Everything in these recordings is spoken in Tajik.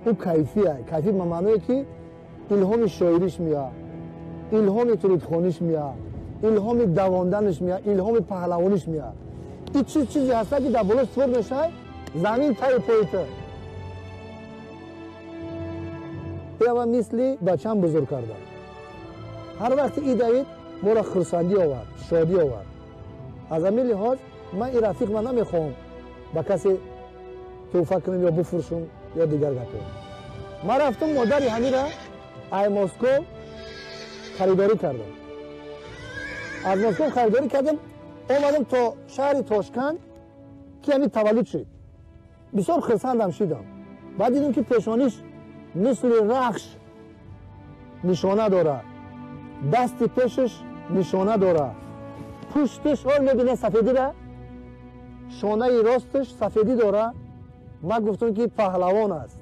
Ӯ кайфия, кайфӣ ба маъное ки илҳоми шоириш меяд, илҳоми сурудхониш меяд, илҳоми давонданаш меяд, илҳоми паҳлавониш меяд. Ин чиз чизе ҳаста ки дар боло сувор мешавад, замин таи пои ту. Ира мисли бачам бузург кардам. Ҳар вақте и давид, моро хурсандӣ овард, шодӣ овард. Аз ҳамин лиҳоз ман ин рафиқ ман намехоҳам ба касе тӯҳфа кунам ё бифурӯшам ё дигар гапҳо. Ман рафтам модари ҳамира ай Москов харидорӣ кардам. Аз Москов харидорӣ кардам, омадам то шаҳри Тошканд, ки ҳамин таваллуд шуд. Бисёр хурсандам шидам. Баъд дидам ки пешониш мисли рахш нишона дорад, дасти пешаш нишона дорад, пушташ ҳол мебинед сафедира, шонаи росташ сафедӣ дорад. Ман гуфтам ки паҳлавон аст.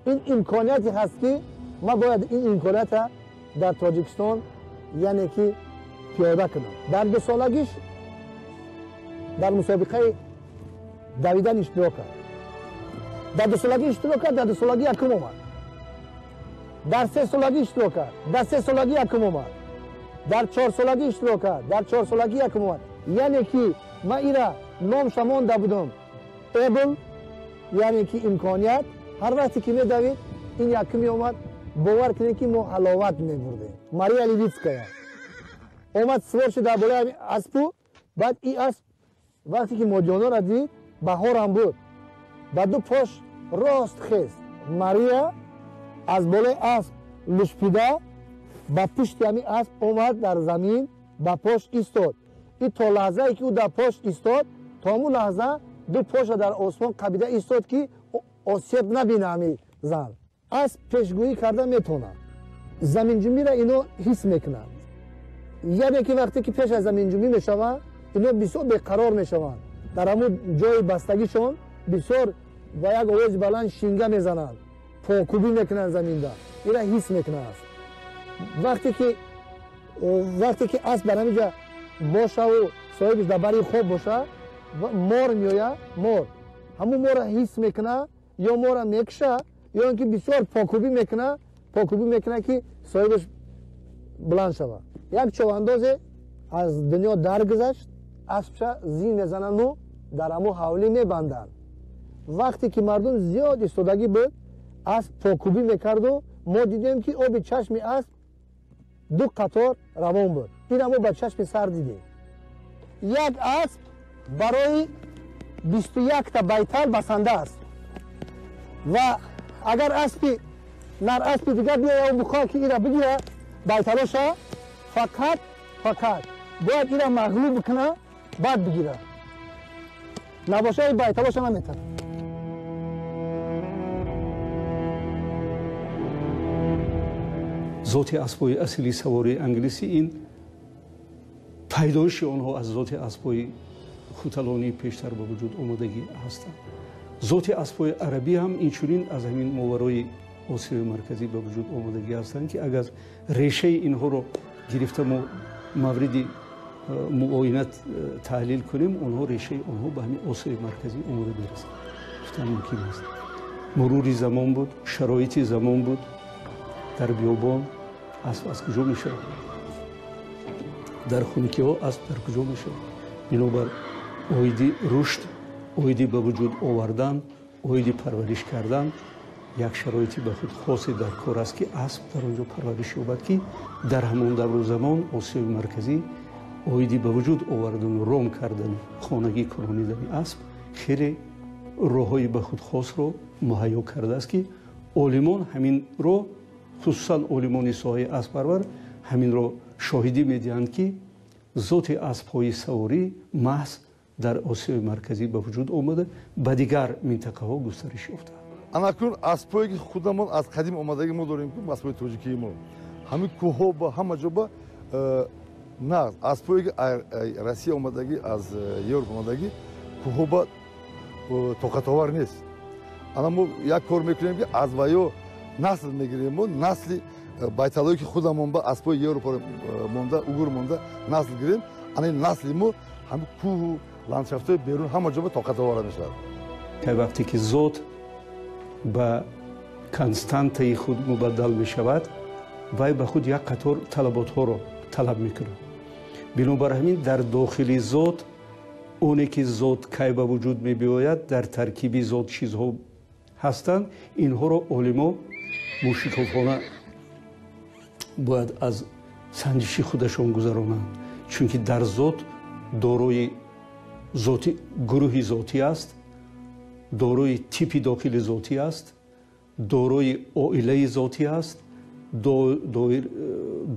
Ин имконияте ҳаст ки ман бояд ин имкониятро дар Тоҷикистон яъне ки пиёда кунам. Дар дусолагиш дар мусобиқаи давидан иштирок кард. Дар дусолагӣ иштирок кард, дар дусолагӣ якум омад. Дар сесолагӣ иштирок кард, дар сесолагӣ якум омад. Дар чорсолагӣ иштирок кард, дар чорсолагӣ якум омад. Яъне ки ман ира номша монда будам эбл, яъне ки имконият. Ҳар вақте ки медавид, ин якум меомад. Бовар кунед ки мо ҳаловат мебурдем. Мария Левитская омад, сувор шуд дар болои аспу. Баъд ин асп вақте ки модиёнора дид, баҳорам буд, ба ду пош рост хест. Мария аз болои асп лушпида ба пушти ҳамин асп омад, дар замин ба пош истод. Ин то лаҳзае ки ӯ дар пош истод, то ҳамун лаҳза ду поша дар осмон қабида истод ки осеб набина ҳамин зан. Асп пешгӯӣ карда метавонад. Заминҷунбиро ино ҳис мекунанд. Яъне ки вақте ки пеш аз заминҷунбӣ мешавад, ино бисёр беқарор мешаванд. Дар ҳамун ҷои бастагишон бисёр ба як овози баланд шинга мезананд, покубӣ мекунанд заминда. Ира ҳис мекунад асп. Вақте ки асп дар ҳамин ҷа бошаву соҳибиш дар бари хоб боша, мор меояд, мор ҳамун морро ҳис мекунад, ё морро мекуша, ё ин ки бисёр покубӣ мекунад, покубӣ мекунад ки соҳибаш баланд шавад. Як човандозе аз дунё даргузашт, аспша зин мезанану дар ҳамун ҳавлӣ мебанданд. Вақте ки мардум зиёд истодагӣ буд, асп покубӣ мекарду мо дидем ки оби чашми асп ду қатор равон буд. Ина мо ба чашми сар дидем. Як асп барои 21та байтал басанда аст. Ва агар аспи нар аспи дигар биёяд бихоҳад ки ира бигирад байталоша, фақат бояд ира мағлуб бикунад, баъд бигирад. Набоша ин байталоша наметавонад. Зоти аспҳои асили савории англисӣ ин пайдоиши онҳо аз зоти аспҳои хуталонии пештар ба вуҷуд омадагӣ ҳастанд. Зоти аспҳои арабӣ ҳам инчунин аз ҳамин моварои Осиёи Марказӣ ба вуҷуд омадагӣ ҳастанд, ки агар решаи инҳоро гирифта мо мавриди муоинат таҳлил кунем, онҳо решаи онҳо ба ҳамин Осиёи Марказӣ омода мерасад. Гуфтан мумкин аст. Мурури замон буд, шароити замон буд, дар биёбон асп аз куҷо мешавад? Дар хунукиҳо асп дар куҷо мешавад? Бинобар оиди рушд, оиди ба вуҷуд овардан, оиди парвариш кардан як шароити ба худ хосе дар кор аст, ки асп дар он ҷо парвариш ёбад, ки дар ҳамон давру замон Осиёи Марказӣ оиди ба вуҷуд овардану ром кардану хонагӣ кунонидани асп хеле роҳҳои ба худ хосро муҳайё кардааст, ки олимон ҳаминро, хусусан олимони соҳаи аспарвар ҳаминро шоҳидӣ медиҳанд, ки зоти аспҳои саворӣ маҳз дар Осиёи Марказӣ ба вуҷуд омада, ба дигар минтақаҳо густариш ёфтаанд. Анакун аспҳое ки худамон аз қадим омадагӣ мо дорем, ку аспҳои тоҷикии мо ҳамин кӯҳҳо ба ҳама ҷо ба нағз, аспҳое ки Россия омадагӣ, аз Европа омадагӣ, кӯҳҳо ба тоқатовар нест. Ана мо як кор мекунем, ки аз ваё насл мегирем, мо насли байталое ки худамон ба аспҳои Европа монда, угур монда насл гирем. Ана ин насли мо ҳамин кӯҳу ландшафтҳои берун ҳама ҷо ба тоқатовара мешавад. Вақте ки зот ба Константаи худ мубаддал мешавад, вай ба худ як қатор талаботҳоро талаб мекунад. Бинобар ҳамин дар дохили зот, оне ки зот кай ба вуҷуд мебиёяд, дар таркиби зот чизҳо ҳастанд, инҳоро олимо мушикофона бояд аз санҷиши худашон гузаронанд, чунки дар зот дорои зоти гурӯҳи зотӣ аст, дорои типи дохили зотӣ аст, дорои оилаи зотӣ аст,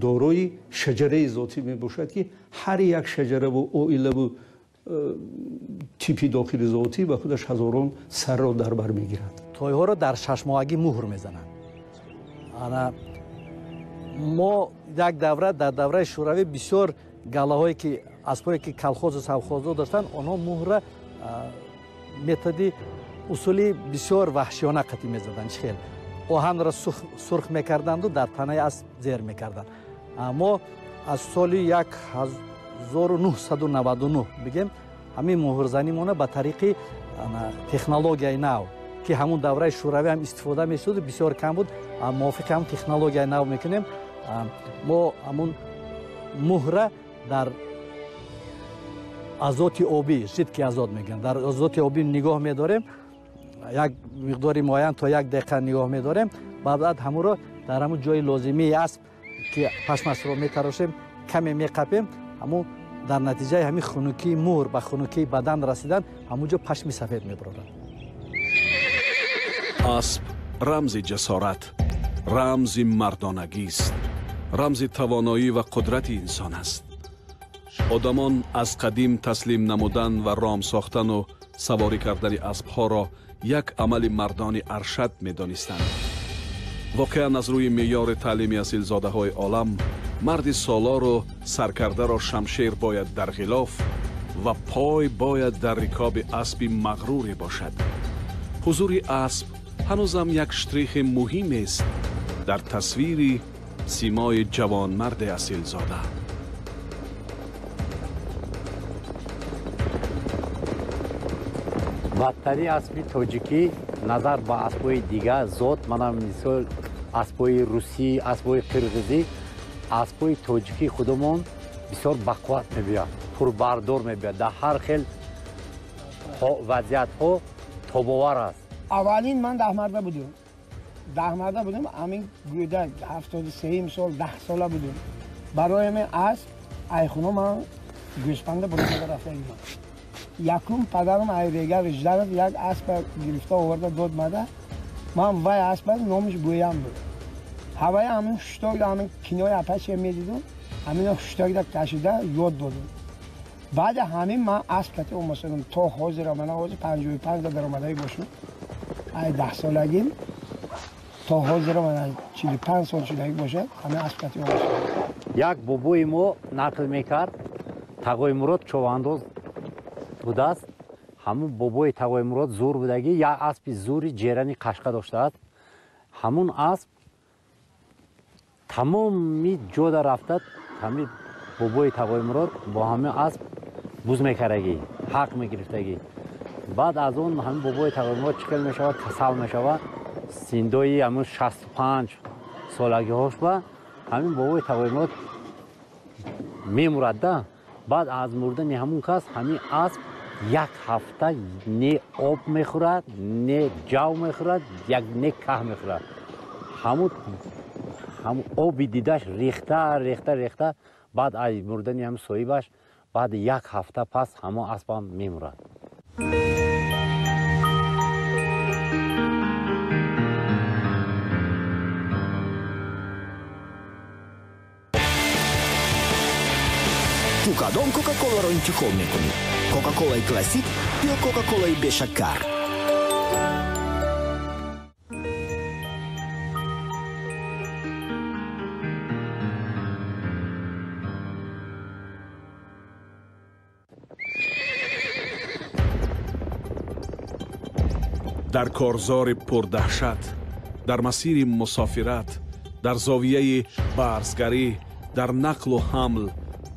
дорои шаҷараи зотӣ мебошад, ки ҳар як шаҷараву оилаву типи дохили зотӣ ба худаш ҳазорон сарро дар бар мегирад. Тойҳоро дар шашмоҳагӣ муҳр мезананд. Ана мо як давра, дар давраи шӯравӣ, бисёр галаҳое ки аспҳое ки колхозу совхозҳо доштанд, онҳо муҳра методи усули бисёр ваҳшиёна қатъӣ мезаданд. Чӣ хел? Оҳанро сурх мекарданду дар танаи асп зер мекарданд. Мо аз соли 1999 бигем, ҳамин муҳрзанимона ба тариқи технологияи нав, ки ҳамун давраи шӯравӣ ҳам истифода мешуд, бисёр кам буд, мувофиқи ҳамун технологияи нав мекунем. Мо ҳамун муҳра дар азоти обӣ, жидкий азот мегӯянд, дар азоти обӣ нигоҳ медорем, як миқдори муайян, то як дақиқа нигоҳ медорем. Баъд ҳамуро дар ҳамун ҷои лозимии асп, ки пашмашро метарошем, каме меқапем, ҳамун дар натиҷаи ҳамин хунукии муҳр ба хунукии бадан расидан, ҳамун ҷо пашми сафед мебарорад. Асп рамзи ҷасорат, рамзи мардонагист, рамзи тавоноӣ ва қудрати инсон аст. Одамон аз қадим таслим намудан ва ром сохтану саворӣ кардани аспҳоро як амали мардони аршад медонистанд. Воқеан, аз рӯи меъёри таълими асилзодаҳои олам, марди солору саркардаро шамшер бояд дар ғилоф ва пой бояд дар рикоби аспи мағруре бошад. Ҳузури асп ҳанӯзам як штрихи муҳимест дар тасвири симои ҷавонмарди асилзода. Бадтари аспи тоҷикӣ назар ба аспҳои дигар зот, мана мисол аспҳои русӣ, аспҳои қирғизӣ, аспҳои тоҷикӣ худамон бисёр бақувват мебиёяд, пурбардор мебиёяд, дар ҳар хел вазъиятҳо тобовар аст. Аввалин ман 10 марда будем, 10 марда будем, ҳамин гӯдак 73-юм сол, 10 сола будем. Барои ҳамин асп айхуно ман гӯспанда бурда рафтагиман. Якум падарам айрегар Жданов як аспа гирифта оварда дод мада. Ман вай аспа номиш Гӯям буд. Ҳаваи ҳамин хуштог, ҳамин кинои апачия медидум, ҳамино хуштогда кашида ёд додум. Баъди ҳамин ман асп кати омасадам то ҳозира. Мана ҳозир 55-да даромадаи бошум. Ай 10 солагим то ҳозира, мана 45 сол шудаги бошад, ҳамин асп кати омасадам. Як бобои мо нақл мекард, Тағои Мурод човандоз будааст. Ҳамун бобои Тағои Мурод зур будагӣ, як аспи зури ҷерани қашқа доштааст. Ҳамун асп тамоми ҷода рафта, ҳамин бобои Тағои Мурод бо ҳамин асп буз мекардагӣ, ҳақ мегирифтагӣ. Баъд аз он ҳамин бобои Тағои Мурод чӣ хел мешавад, касал мешавад. Синдои ҳамун 65 солагиҳош ба ҳамин бобои Тағои Мурод мемурад да. Баъд аз мурдани ҳамун кас ҳамин асп як ҳафта не об мехӯрад, не ҷав мехӯрад, як не каҳ мехӯрад. Ҳамун оби дидаш рехта, рехта, рехта. Баъд аз мурдани ҳамин соҳибаш, баъди як ҳафта пас ҳамон аспам мемурад. Ту кадом Кока-Коларо интихоб мекунӣ? Кока-Колаи классик ё Кока-Колаи бешакар? Дар корзори пурдаҳшат, дар масири мусофират, дар зовияи барзгарӣ, дар нақлу ҳамл,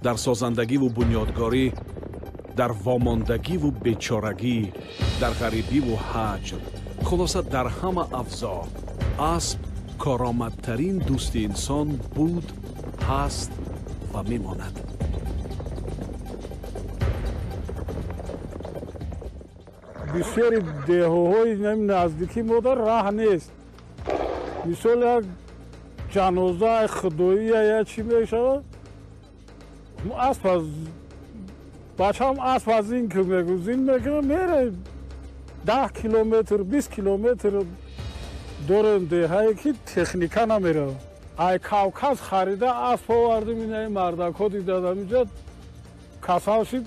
дар созандагиву бунёдгорӣ, дар вомондагиву бечорагӣ, дар ғарибиву ҳаҷр, хулоса, дар ҳама авзоъ Асп коромадтарин дӯсти инсон буд, ҳаст ва мемонад. Бисёри деҳоҳои наздикӣ модар раҳ нест. Мисол як ҷаноза худоия я чӣ мешавад, асп аз бачаам асп аз ин ки мегӯ зин мекунад, мере 10 километр 20 километр дорем деҳае ки техника намеравад. Ай Кавказ харида асп овардим, инаи мардакҳо дидадам инҷа касал шид,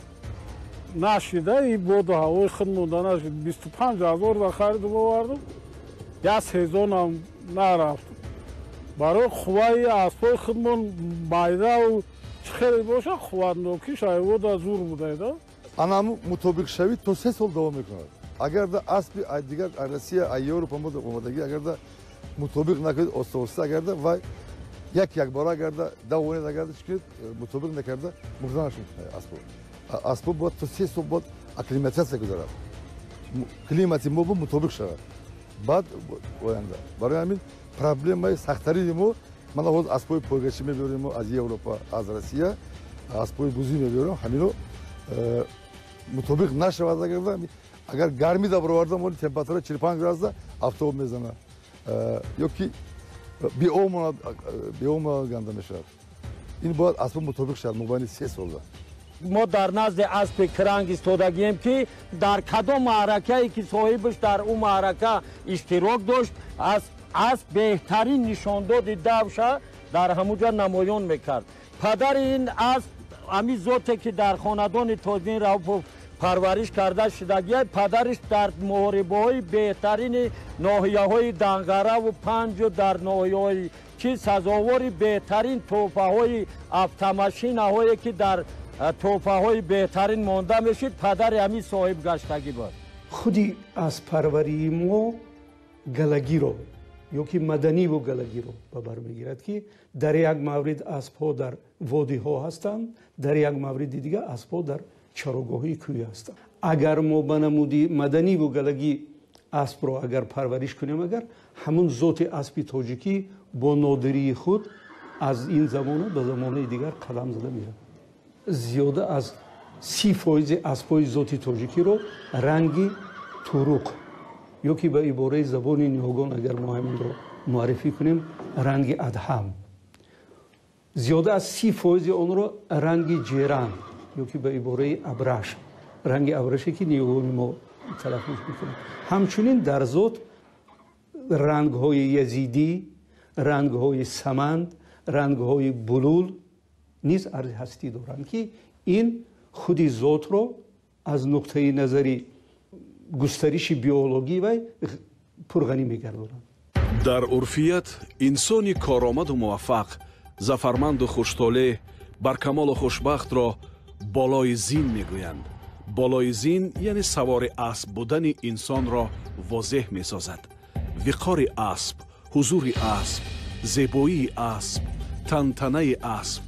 нашида и боду ҳавои худ монда нашид. 25 ҳазор да харидум овардум, як сезонам нарафт. Барои қувваи аспҳои худмон майдаву чӣ хеле боша қувватнокиш айвода зур будайда. Анаму мутобиқшавӣ то 3 сол давом мекунад. Агар да аспи дигар Россия, Европа омадагӣ, агар да мутобиқ накунед оста-оста, агар да вай як якбора агар да давонед, агар да чӣ кунед мутобиқ накарда мурданаш мумкин аспо. Аспо бояд то 3 сол бояд акклиматизация гузарад. Климати мо бо мутобиқ шавад. Баъд оянда. Барои ҳамин проблемаи сахттарини мо, мана ҳозир аспҳои пойгачӣ мебиёрем мо аз Европа, аз Россия, аспҳои бузӣ мебиёрем, ҳамино мутобиқ нашавад. Агар гармӣ да бароварда мо температура 45 градуса автобус мезанад, ё ки беоб монад ганда мешавад. Ин бояд аспҳо мутобиқ шавад мобайни 3 солда. Мо дар назди аспи кранг истодагием, ки дар кадом маъракае ки соҳибаш дар ӯ маърака иштирок дошт, асп беҳтарин нишондоди давша дар ҳамуҷа намоён мекард. Падари ин асп ҳамин зоте ки дар хонадони Тоҷиддин Раупов парвариш карда шудагия, падариш дар муҳорибаҳои беҳтарини ноҳияҳои Данғараву Панҷу дар ноҳияҳои чи сазовори беҳтарин тӯҳфаҳои автомашинаҳое ки дар тӯҳфаҳои беҳтарин монда мешид, падари ҳамин соҳиб гаштагӣ буд. Худи аспарварии мо галагиро ё ки маданиву галагиро ба бар мегирад, ки дар як маврид аспҳо дар водиҳо ҳастанд, дар як мавриди дигар аспҳо дар чарогоҳии кӯҳӣ ҳастанд. Агар мо ба намуди маданиву галагӣ аспро агар парвариш кунем, агар ҳамун зоти аспи тоҷикӣ бо нодирии худ аз ин замона ба замонаи дигар қадам зада меравад. Зиёда аз 30% аспҳои зоти тоҷикиро ранги туруқ ё ки ба ибораи забони ниёгон агар мо ҳаминро муаррифӣ кунем, ранги адҳам, зиёда аз 30% онро ранги ҷеран ё ки ба ибораи абраш, ранги абраше ки ниёгони мо талаффуз мекунанд. Ҳамчунин дар зот рангҳои язидӣ, рангҳои саманд, рангҳои булул низ арзи ҳастӣ доранд, ки ин худи зотро аз нуқтаи назари густариши биологӣ вай пурғанӣ мегардонанд. Дар урфият инсони коромаду муваффақ, зафарманду хуштолеъ, баркамолу хушбахтро болои зин мегӯянд. Болои зин яъне савори асп будани инсонро возеҳ месозад. Виқори асп, ҳузури асп, зебоии асп, тантанаи асп,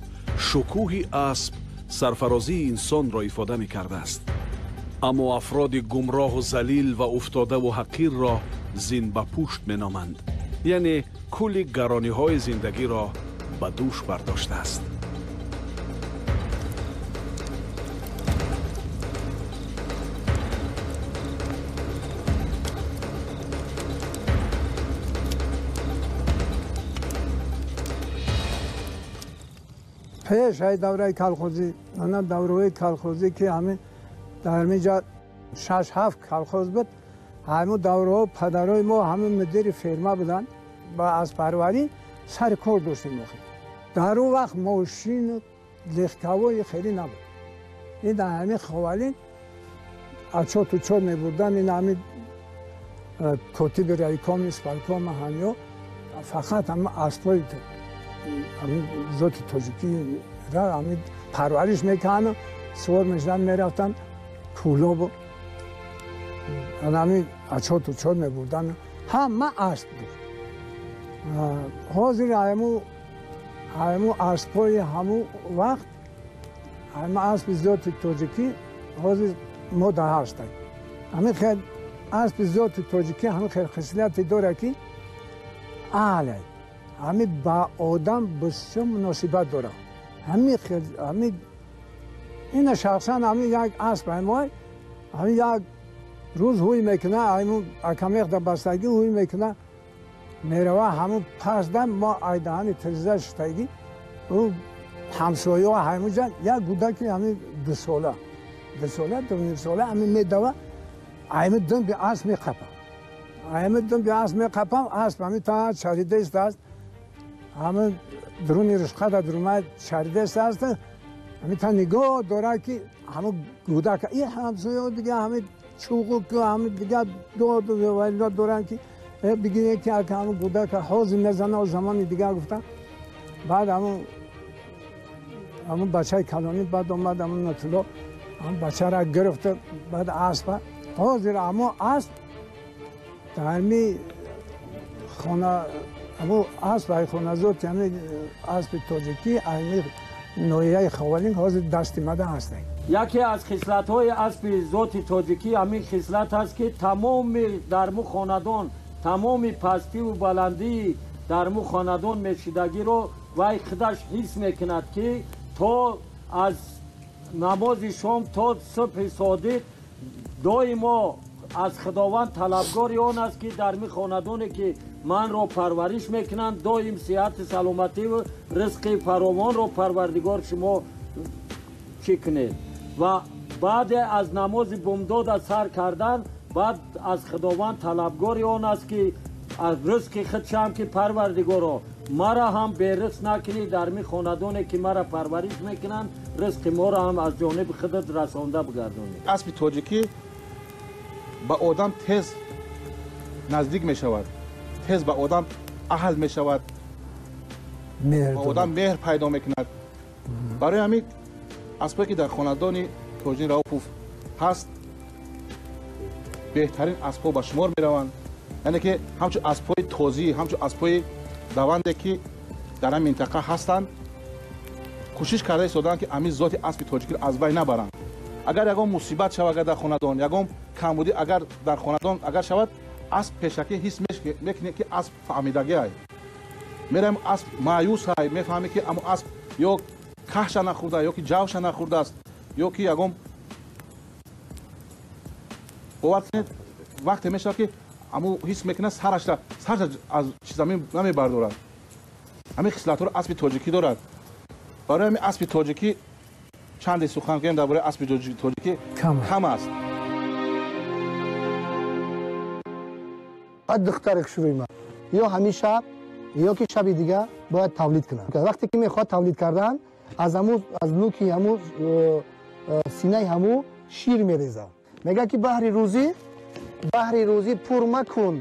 шукӯҳи асп сарфарозии инсонро ифода мекардааст. Аммо афроди гумроҳу залил ва уфтодаву ҳақирро зин ба пушт меноманд, яъне кулли гарониҳои зиндагиро ба дӯш бардоштааст. Пеш ай давраи колхозӣ, ана давраҳои колхозӣ ки ҳамин дар ҳаминҷа 6-7 колхоз буд, ҳамин давраҳо падарои мо ҳамин мудири ферма буданд ва аспарварӣ сари кор доштем. Охир дар он вақт мошину легковои хеле набуд. Ин дар ҳамин ховалин ачоту чот мебурдан, ин ҳамин котиби райкоми исполкома ҳамиё фақат ҳамин аспҳои ҳамин зоти тоҷикиро ҳамин парвариш мекарданд, сувор мешуданд, мерафтанд кӯлобу ҳамин ачоту чот мебурданд. Ҳама асп буд. Ҳозир ҳамун аспҳои ҳамун вақт, ҳама аспи зоти тоҷикӣ ҳозир мода ҳастанд. Ҳамин хел аспи зоти тоҷикӣ ҳамин хел хислияте дорад, ки Аҳл ҳами ба одам бисёр муносибат дорад. Ҳами ина шахсан ҳами як асп ҳамой ҳами як рӯз ҳуй мекуна, ҳамун акамех да бастагӣ ҳуй мекуна, мерава ҳамун пасда мо айдаҳани тирза шуштагӣ, ӯ ҳамсояҳо ҳамунҷа як гудаки ҳамин 2 сола, 2 сола, 2.5 сола ҳамин медава, ҳамин думби асп меқапа, ҳамин думби асп меқапам, асп ҳамин та чарида истааст, ҳамин дуруни рушқада дурума чарида истааст, ҳамин та нигоҳ дорад, ки ҳамин гудака и ҳамсояҳо дига ҳамин чуғу ҳамин дига доду доранд, ки бигиред, ки ҳамин гудака ҳозир мезана. Замони дигар гуфтам. Баъд ҳамун бачаи калонӣ баъд омад, ҳамун Нотулло ҳамун бачара гирифт, баъд аспа ҳозир ҳамун асп дарми хона, ҳамун асп ай хоназоти ҳамин аспи тоҷикӣ ами ноҳияи Ховалинг ҳозир дасти мада ҳастанд. Яке аз хислатҳои аспи зоти тоҷикӣ ҳамин хислат аст, ки тамоми дарму хонадон, тамоми пастиву баландии дарму хонадон мешидагиро вай худаш ҳис мекунад, ки то аз намози шом то субҳи содиқ доимо аз Худованд талабгори он аст, ки дар ми хонадоне, ки манро парвариш мекунанд, доим сиҳати саломативу ризқи фаровонро Парвардигор шумо чӣ кунед. Ва баъде аз намози бумдода сар кардан, баъд аз Худованд талабгори он аст, ки аз ризқи худшам, ки Парвардигоро, мара ҳам беризқ накунӣ, дар ми хонадоне, ки мара парвариш мекунанд, ризқи моро ҳам аз ҷониби худат расонда бигардонӣ. Аспи тоҷикӣ ба одам тез наздик мешавад, тез ба одам аҳл мешавад, ба одам меҳр пайдо мекунад. Барои ҳамин аспое, ки дар хонадони Тоҷиддин Раупов ҳаст, беҳтарин аспҳо ба шумор мераванд, яъне ки ҳамчун аспҳои тозӣ, ҳамчун аспҳои даванде, ки дар ҳамин минтақа ҳастанд, кӯшиш карда истодаанд, ки ҳамин зоти аспи тоҷикиро аз байн набаранд. Агар ягон мусибат шавад, агар дар хонадон ягон камбудӣ, агар дар хонадон агар шавад, асп пешакӣ ҳис мекунед, ки асп фаҳмидагиай. Мераем, асп маъюсай, мефаҳмед, ки амо асп ё каҳша нахӯрда, ё ки ҷавша нахӯрдааст, ё ки ягон, бовар кунед, вақте мешавад, ки аму ҳис мекунад, сарашра, сарша аз замин намебардорад. Ҳамин хислатҳоро аспи тоҷикӣ дорад. Барои ҳамин аспи тоҷикӣ чанде сухан кунем дар бораи аспи тоҷикӣ кам аст. Баъд духтари хушрӯи ман ё ҳамин шаб, ё ки шаби дигар бояд тавлид кунад. Вақте ки мехоҳад тавлид кардан, аз ҳаму, аз нуки ҳаму синаи ҳаму шир мерезад. Мегӯяд, ки баҳри рӯзӣ пур макун,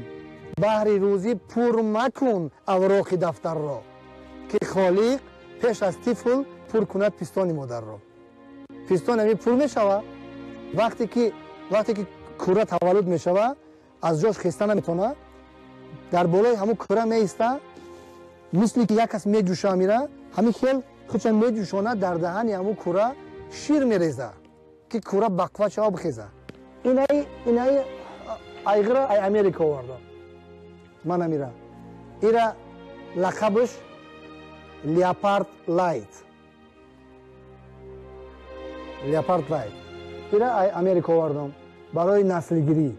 баҳри рӯзӣ пур макун авроқи дафтарро, ки Холиқ пеш аз тифл пур кунад пистони модарро. Пистон ҳамин пур мешавад. Вақте ки кӯра таваллуд мешавад, аз ҷош хеста наметавонад, дар болои ҳамун кӯра меиста, мисли ки як кас меҷӯша, мира ҳамин хел худша меҷӯшонад, дар даҳани ҳамун кӯра шир мереза, ки кӯра бақва шава, бихеза. Инаи айғира ай Америка овардам ман. Амира ира лақабаш Леопард Лайт, Леопард Лайт. Ира ай Америка овардам барои наслгирӣ.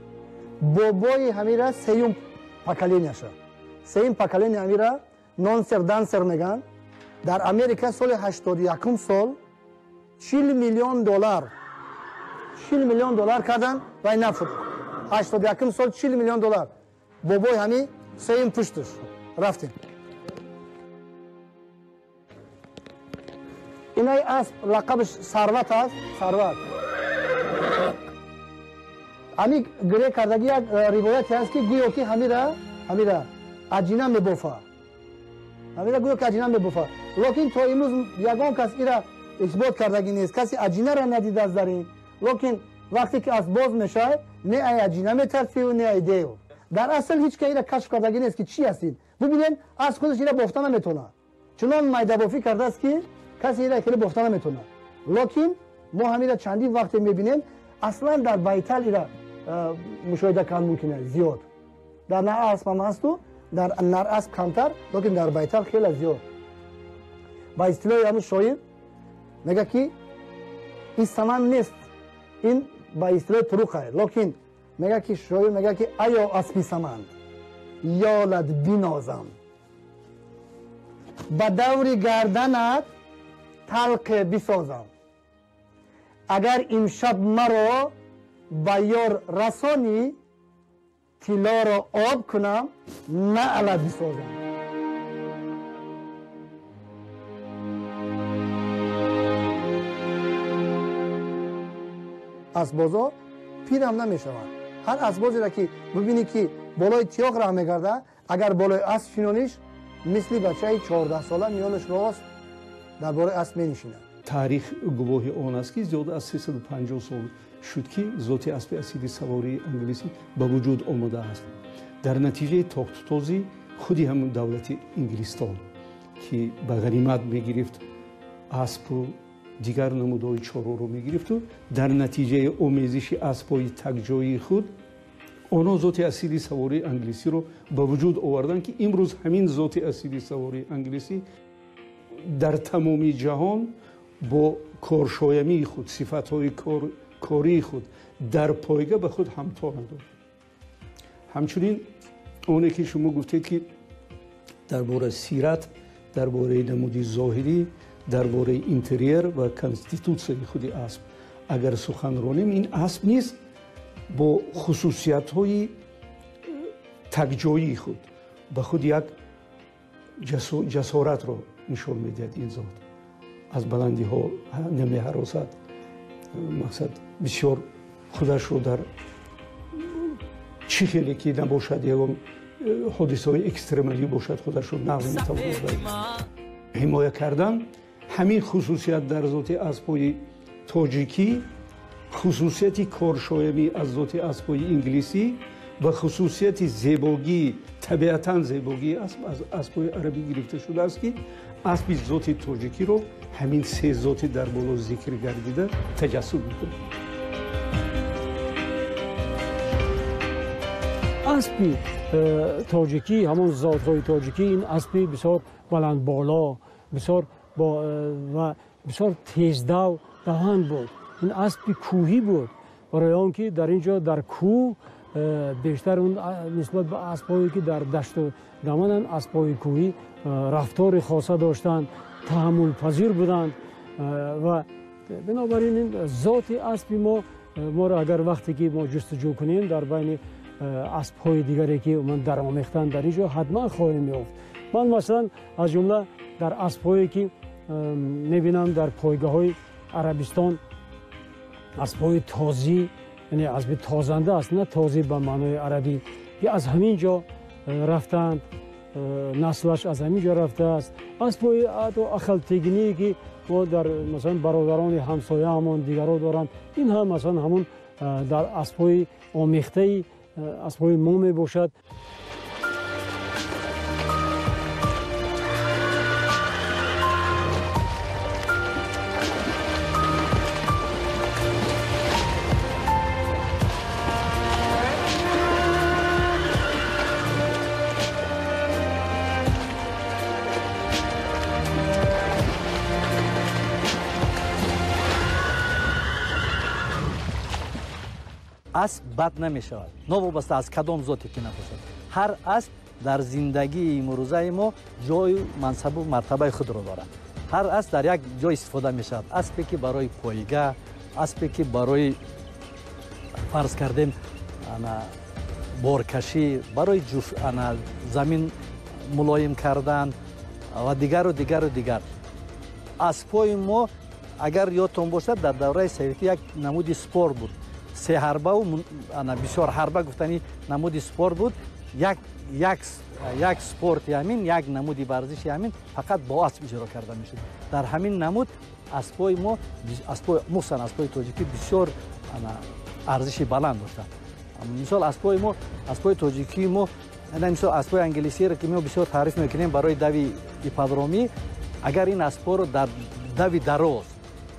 Бобои ҳамира сеюм поколения ша, сеюм поколения ҳамира Нонсер Дансер меган. Дар Америка соли 81-ум сол 40 миллион доллар, 40 миллион доллар кардан, вай нафурӯхт. 81-ум сол 40 миллион доллар. Бобои ҳами сеюм пуштуш рафтем. Инаи асп лақабаш Сарват аст, Сарват. Ҳами гире кардаги як ривояте ҳаст, ки гӯё ки ҳамира аҷина мебофа, ҳамира гӯё ки аҷина мебофа, лекин то имрӯз ягон кас ира исбот кардагӣ нест, касе аҷинара надидааст дар ин. Лекин вақте ки асп боз мешавад, не ай аҷина метарсиву, не ай дев. Дар асл ҳеҷ ка ира кашф кардагӣ нест, ки чӣ аст ин. Бибинем, асп худаш ира бофта наметавонад, чунон майдабофӣ кардааст, ки касе ира хеле бофта наметавонад. Лекин мо ҳамира чандин вақте мебинем, аслан дар байтал ира мушоҳида кардан мумкин аст зиёд. Дар на аспам ҳасту Дар нар асп камтар, лекин дар байтал хеле зиёд. Ба истилоҳи ҳамун шоир мега ки ин саман нест, ин ба истилоҳи туруқае, лекин мега ки шоир мега ки аё аспи саманд ёлат бинозам, ба даври гарданат талқе бисозам, агар имшаб маро ба ёр расонӣ тиллоро об кунам, наъла бисозам. Асбозо пирам намешаванд. Ҳар асбозеро ки бибинӣ ки болои тиёқ раҳ мегарда, агар болои асп шинониш, мисли бачаи 14сола миёнаш рост дар бораи асп менишинад. Таърих гувоҳи он аст, ки зиёда аз 350 сол шуд, ки зоти аспи асили савории англисӣ ба вуҷуд омадааст. Дар натиҷаи тохтутози худи ҳамун давлати Инглистон, ки ба ғанимат мегирифт аспу дигар намудҳои чорворо мегирифту, дар натиҷаи омезиши аспҳои такҷоии худ онҳо зоти асили савории англисиро ба вуҷуд оварданд, ки имрӯз ҳамин зоти асили савории англисӣ дар тамоми ҷаҳон бо коршоямии худ, сифатҳои кории худ дар пойга ба худ ҳамто надорад. Ҳамчунин оне ки шумо гуфтед, ки дар бораи сират, дар бораи намуди зоҳирӣ, дар бораи интерьер ва конститутсияи худи асп агар сухан ронем, ин асп низ бо хусусиятҳои такҷоии худ ба худ як ҷасоратро нишон медиҳад. Ин зот аз баландиҳо намеҳаросад, мақсад бисёр худашро дар чӣ хеле ки набошад, ягон ҳодисаҳои экстремалӣ бошад, худашро нағз метавонад ҳимоя кардан. Ҳамин хусусият дар зоти аспҳои тоҷикӣ, хусусияти коршоямӣ аз зоти аспҳои инглисӣ ва хусусияти зебогӣ, табиатан зебогии асп аз аспҳои арабӣ гирифта шудааст, ки аспи зоти тоҷикиро ҳамин се зоти дар боло зикр гардида таҷассум мекунад. Аспи тоҷикӣ, ҳамон зотҳои тоҷикӣ, ин аспи бисёр баландболо, бисёр ва бисёр тездав даванд буд. Ин аспи кӯҳӣ буд, барои он ки дар ин ҷо дар кӯҳ бештар он нисбат ба аспҳое ки дар дашту дамананд, аспҳои кӯҳӣ рафтори хоса доштанд, таҳаммулпазир буданд ва бинобар ин зоти аспи мо моро агар вақте ки мо ҷустуҷӯ кунем дар байни аспҳои дигаре ки даромехтанд дар ин ҷо ҳатман хоҳем ёфт. Ман масалан аз ҷумла дар аспҳое ки мебинам дар пойгоҳҳои Арабистон, аспҳои тозӣ, яъне аспи тозанда аст, на тозӣ ба маънои арабӣ, ки аз ҳамин ҷо рафтанд, наслаш аз ҳамин ҷо рафтааст. Аспҳои ахалтегиние ки мо дар масалан бародарони ҳамсояамон дигарро доранд, ин ҳам масалан ҳамун дар аспҳои омехтаи аспҳои мо мебошад. Асп бад намешавад, новобаста аз кадом зоте ки набошад. Ҳар асп дар зиндагии имрӯзаи мо ҷою мансабу мартабаи худро дорад. Ҳар асп дар як ҷой истифода мешавад. Аспе ки барои пойга, аспе ки барои фарз кардем боркашӣ, барои замин мулоим кардан ва дигару дигару дигар. Аспҳои мо, агар ёдтон бошад, дар давраи советӣ як намуди спорт буд. Се ҳарбаву бисёр ҳарба гуфтани намуди спорт буд. Як спорти ҳамин, як намуди варзиши ҳамин фақат бо асп иҷро карда мешуд. Дар ҳамин намуд аспҳои мо, мухсан аспҳои тоҷикӣ бисёр арзиши баланд доштанд. Мисол аспҳои мо, аспҳои тоҷикии мо, мисол аспҳои англисиро ки мо бисёр таъриф мекунем барои дави ипподромӣ, агар ин аспҳоро дар дави дароз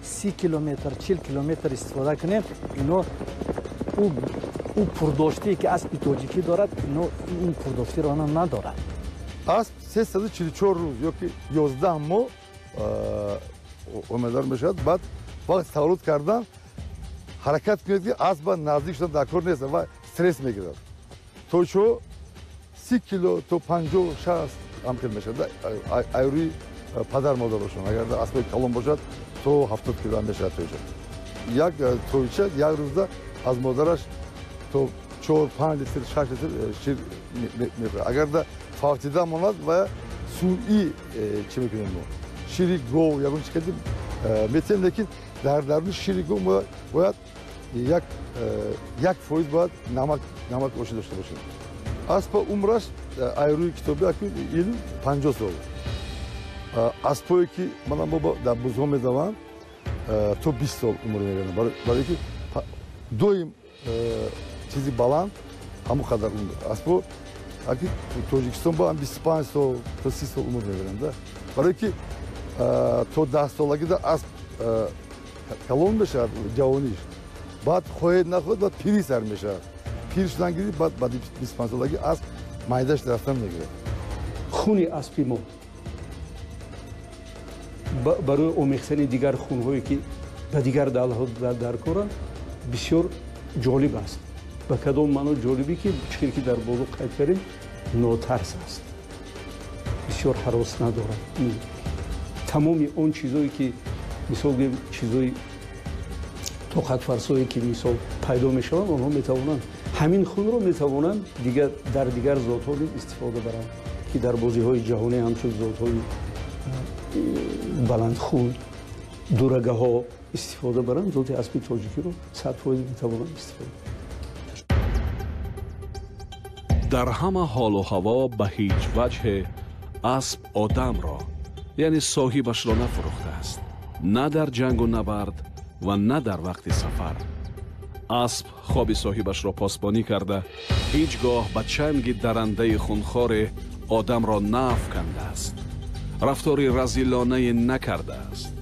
30 километр, 40 километр истифода кунем, ино ӯ Ӯ пурдоштие ки аспи тоҷикӣ дорад, ин пурдоштиро надорад. Асп 344 рӯз ёки 11 моҳ омедар мешавад. Баъд вақти таваллуд кардан ҳаракат кунед, ки асп ба наздик шудан дар кор нест ва стресс мегирад. То чо 30 кило то 50-60 ҳам хел мешавад, айрӯи падар модарошон. Агар аспои калон бошад, то 70 кило ҳам мешавад. Тойча, як тойча як рӯзда аз модараш то 4-5 литр, 6 литр шир мехӯрад. Агар да фавтида монад ва сунъӣ чӣ мекунем, мо шири гов ягон чи кардем метиҳем, лекин дар даруни шири гов бояд 1% бояд намак оши дошта бошем. Аспа умраш айрӯи китоби акун илм 50 сол. Аспое ки мана мо дар бузҳо медаванд, то 20 сол умр мегарданд, барое ки доим чизи баланд ҳамон қадар умр аспо. Аки Тоҷикистон бо 25 сол то 30 сол умр мебаранд, барое ки то 10 солагида асп калон мешавад, ҷавониш, баъд хоҳед нахоҳед, баъд пирӣ сар мешавад. Пир шудан гири, баъд баъди 25 солагӣ асп майдаш рафтан мегирад. Хуни аспи мо барои омехтани дигар хунҳое, ки ба дигар давлатҳо дар коранд, бисёр ҷолиб аст. Ба кадом маъно ҷолибӣ? Ки чӣ ки дар боло қайд кардем, нотарс аст, бисёр ҳарос надорад. Тамоми он чизое ки, мисол гӯем, чизои тоқатфарсое ки, мисол, пайдо мешаванд, онҳо метавонанд ҳамин хунро метавонанд дигар дар дигар зотҳо низ истифода баранд, ки дар бозиҳои ҷаҳонӣ ҳамчун зотҳои баландхун, дурагаҳо истифода баранд. Зоти аспи тоҷикиро 100% метавонанд истифода. Дар ҳама ҳолу ҳаво ба ҳеҷ ваҷҳе асп одамро, яъне соҳибашро, нафурӯхтааст, на дар ҷангу набард ва на дар вақти сафар. Асп хоби соҳибашро посбонӣ карда, ҳеҷ гоҳ ба чанги дарандаи хунхоре одамро наафкандааст, рафтори разилонае накардааст,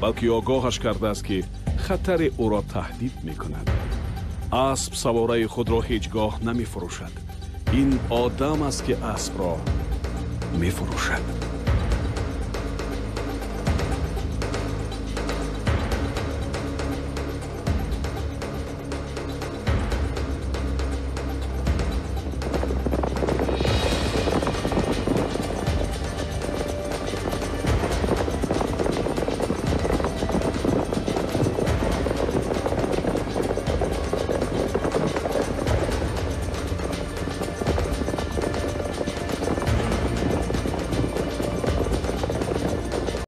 балки огоҳаш кардааст, ки хатаре ӯро таҳдид мекунад. Асп савораи худро ҳеҷ гоҳ намефурӯшад. Ин одам аст, ки аспро мефурӯшад.